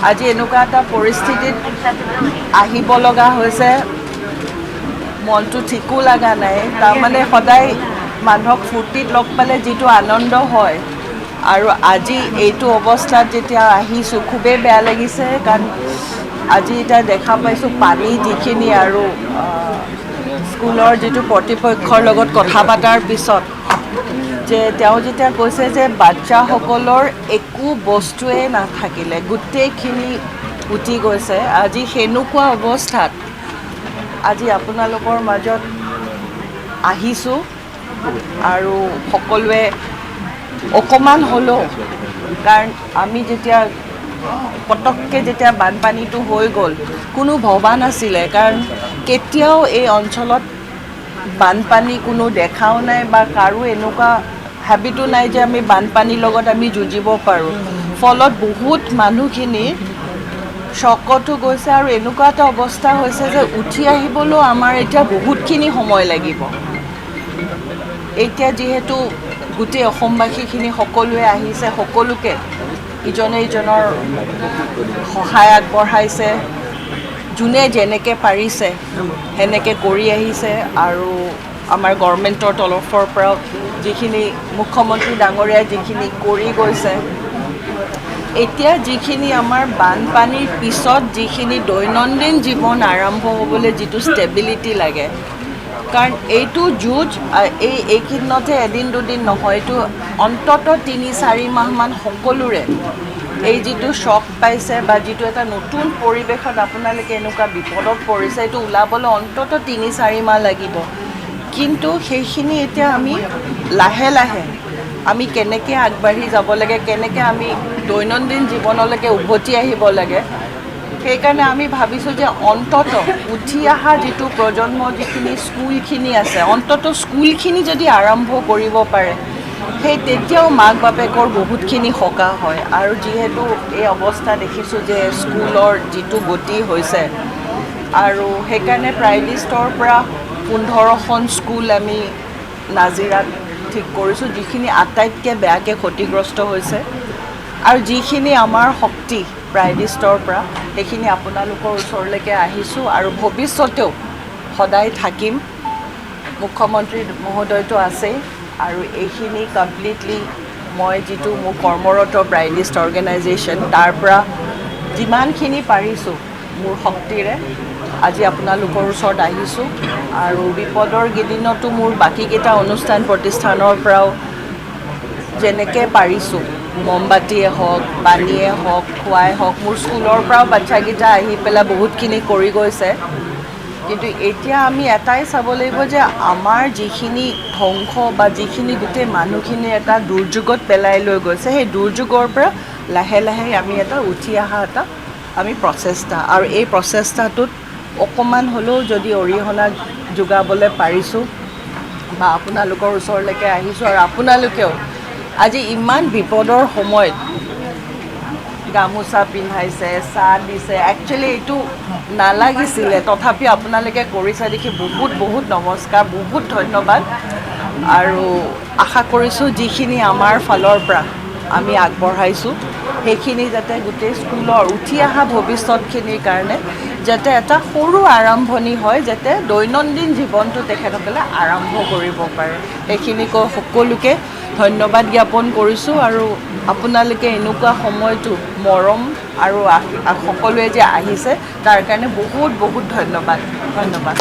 আজি এনেকুৱা এটা পৰিস্থিতিত আহিব লগা হৈছে, মনটো ঠিকো লগা নাই। তাৰমানে সদায় মানুহক ফূৰ্তিত লগ পালে যিটো আনন্দ হয়, আৰু আজি এইটো অৱস্থাত যেতিয়া আহিছোঁ খুবেই বেয়া লাগিছে। কাৰণ আজি এতিয়া দেখা পাইছোঁ পানী যিখিনি, আৰু স্কুলৰ যিটো কৰ্তৃপক্ষৰ লগত কথা পতাৰ পিছত যে তেওঁ যেতিয়া কৈছে যে বাচ্চাসকলৰ একো বস্তুৱে নাথাকিলে, গোটেইখিনি উটি গৈছে। আজি সেনেকুৱা অৱস্থাত আজি আপোনালোকৰ মাজত আহিছোঁ আৰু সকলোৱে অকণমান হ'লেও, কাৰণ আমি যেতিয়া পটককৈ যেতিয়া বানপানীটো হৈ গ'ল কোনো ভবা নাছিলে, কাৰণ কেতিয়াও এই অঞ্চলত বানপানী কোনো দেখাও নাই বা কাৰো এনেকুৱা হেবিটো নাই যে আমি বানপানীৰ লগত আমি যুঁজিব পাৰোঁ। ফলত বহুত মানুহখিনি শ্বকতো গৈছে আৰু এনেকুৱা এটা অৱস্থা হৈছে যে উঠি আহিবলৈও আমাৰ এতিয়া বহুতখিনি সময় লাগিব। এতিয়া যিহেতু গোটেই অসমবাসীখিনি সকলোৱে আহিছে, সকলোকে ইজনে ইজনৰ সহায় আগবঢ়াইছে, যোনে যেনেকৈ পাৰিছে সেনেকৈ কৰি আহিছে। আৰু আমাৰ গভৰ্ণমেণ্টৰ তৰফৰ পৰাও যিখিনি মুখ্যমন্ত্ৰী ডাঙৰীয়াই যিখিনি কৰি গৈছে, এতিয়া যিখিনি আমাৰ বানপানীৰ পিছত যিখিনি দৈনন্দিন জীৱন আৰম্ভ হ'বলৈ যিটো ষ্টেবিলিটি লাগে, কাৰণ এইটো যুঁজ এই এইকেইদিনতে এদিন দুদিন নহয়, এইটো অন্ততঃ 3-4 মাহমান সকলোৰে এই যিটো শ্বক পাইছে বা যিটো এটা নতুন পৰিৱেশত আপোনালোকে এনেকুৱা বিপদত পৰিছে, এইটো ওলাবলৈ অন্ততঃ 3-4 মাহ লাগিব। কিন্তু সেইখিনি এতিয়া আমি লাহে লাহে আমি কেনেকৈ আগবাঢ়ি যাব লাগে, কেনেকৈ আমি দৈনন্দিন জীৱনলৈকে উভতি আহিব লাগে, সেইকাৰণে আমি ভাবিছোঁ যে অন্ততঃ উঠি অহা যিটো প্ৰজন্ম, যিখিনি স্কুলখিনি আছে, অন্ততঃ স্কুলখিনি যদি আৰম্ভ কৰিব পাৰে, সেই তেতিয়াও মাক বাপেকৰ বহুতখিনি সকাহ হয়। আৰু যিহেতু এই অৱস্থা দেখিছোঁ যে স্কুলৰ যিটো গতি হৈছে, আৰু সেইকাৰণে প্ৰাইডিষ্টৰ পৰা 15খন স্কুল আমি নাজিৰাত ঠিক কৰিছোঁ, যিখিনি আটাইতকৈ বেয়াকৈ ক্ষতিগ্ৰস্ত হৈছে, আৰু যিখিনি আমাৰ শক্তি প্ৰাইডিষ্টৰ পৰা সেইখিনি আপোনালোকৰ ওচৰলৈকে আহিছোঁ আৰু ভৱিষ্যতেও সদায় থাকিম। মুখ্যমন্ত্ৰী মহোদয়টো আছেই, আৰু এইখিনি কমপ্লিটলি মই যিটো মোৰ কৰ্মৰত ব্ৰাইডিষ্ট অৰ্গেনাইজেশ্যন, তাৰ পৰা যিমানখিনি পাৰিছোঁ মোৰ শক্তিৰে আজি আপোনালোকৰ ওচৰত আহিছোঁ। আৰু বিপদৰ কেইদিনতো মোৰ বাকীকেইটা অনুষ্ঠান প্ৰতিষ্ঠানৰ পৰাও যেনেকৈ পাৰিছোঁ, মমবাতিয়ে হওক, পানীয়ে হওক, খোৱাই হওক, মোৰ স্কুলৰ পৰাও বাচ্ছাকেইটা আহি পেলাই বহুতখিনি কৰি গৈছে। কিন্তু এতিয়া আমি এটাই চাব লাগিব যে আমাৰ যিখিনি ধ্বংস বা যিখিনি গোটেই মানুহখিনি এটা দুৰ্যোগত পেলাই লৈ গৈছে, সেই দুৰ্যোগৰ পৰা লাহে লাহে আমি এটা উঠি অহা এটা আমি প্ৰচেষ্টা, আৰু এই প্ৰচেষ্টাটোত অকণমান হ'লেও যদি অৰিহণা যোগাবলৈ পাৰিছোঁ বা আপোনালোকৰ ওচৰলৈকে আহিছোঁ। আৰু আপোনালোকেও আজি ইমান বিপদৰ সময়ত গামোচা পিন্ধাইছে, চাহ দিছে, একচুৱেলি এইটো নালাগিছিলে, তথাপি আপোনালোকে কৰিছে দেখি বহুত বহুত নমস্কাৰ, বহুত ধন্যবাদ। আৰু আশা কৰিছোঁ যিখিনি আমাৰ ফালৰ পৰা আমি আগবঢ়াইছোঁ সেইখিনি যাতে গোটেই স্কুলৰ উঠি অহা ভৱিষ্যতখিনিৰ কাৰণে যাতে এটা সৰু আৰম্ভণি হয়, যাতে দৈনন্দিন জীৱনটো তেখেতসকলে আৰম্ভ কৰিব পাৰে, সেইখিনি কৈ সকলোকে ধন্যবাদ জ্ঞাপন কৰিছোঁ। আৰু আপোনালোকে এনেকুৱা সময়টো মৰম আৰু সকলোৱে যে আহিছে তাৰ কাৰণে বহুত বহুত ধন্যবাদ, ধন্যবাদ।